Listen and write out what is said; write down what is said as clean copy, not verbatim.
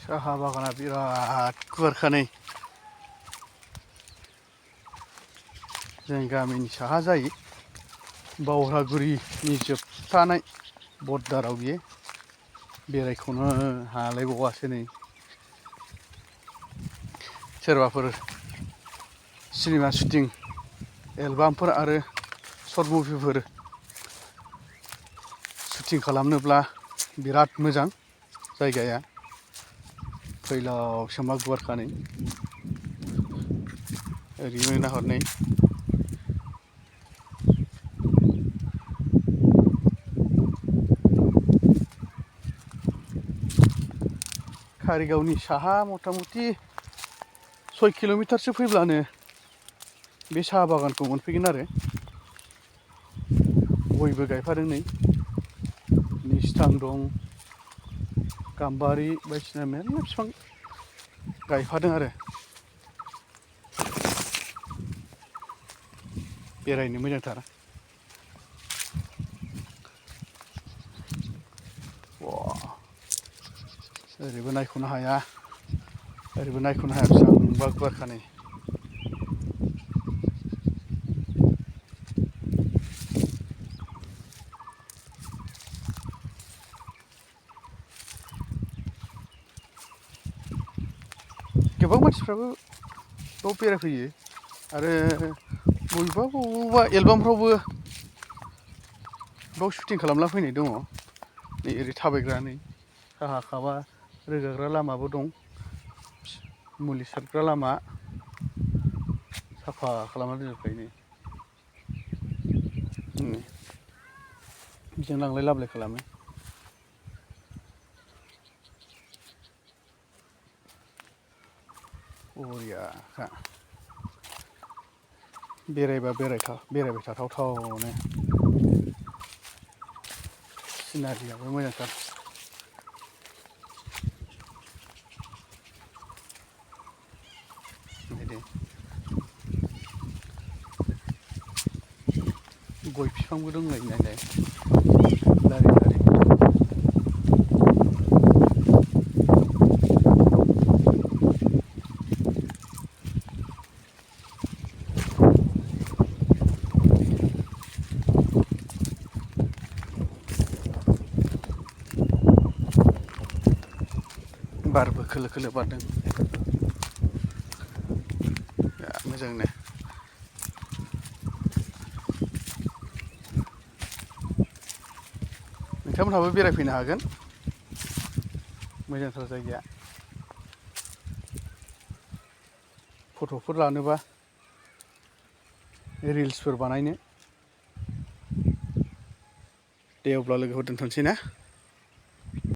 साहा बागाना बिराद गुवारखा नै जों गामिनि साहा जायो बावरागुरिनि जोबथानाय बर्डाराव बियो बेरायखौनो हालायबावासो नै सोरबाफोर सिनेमा शुटिं एलबामफोर आरो सर्ट मुभिफोर शुटिं खालामनोब्ला बिराद मोजां जायगाया फैलाव सोमा गुवारखा नै ओरैनो नाहरनाय कारिगावनि साहा मथा मथि 6 किल'मिटारसो फैब्लानो बे साहा बागानखौ मोनफैगोन आरो गयबो गायफादों नै निस्थां दं गाम्बारि बायदिसिना मेरला बिफां गायफादों आरो बेरायनो मोजांथार ओरैबो नायख'नो हाया ओरैबो नायख'नो हाया बेसेबांबा गुवारखा नै गोबां मानसिफ्राबो बाव बेरायफैयो आरो बबेबा एलबामफ्रावबो बाव शुटिं खालामना फैनाय दङ नै ओरै थाबायग्रा नै साहा खाबा रोगाग्रा लामाबो दं मुलि सारग्रा लामा साफा खालामना दोनजोबखायो नै बिजों लांलाय लाबोलाय खालामो बरियाखा बेरायबाय थाथावथावनो सिनारियाबो मोजांथार गय बिफांबो दंलाय नायलाय लारि लारि बारबो खोलो खोलो बारदों मोजांनो नोंथांमोनहाबो बेरायफैनो हागोन मोजांथार जायगाया फट'फोर लानोबा रिल्सफोर बानायनो दे अब्ला लोगोफोर दोनथ'नोसै ना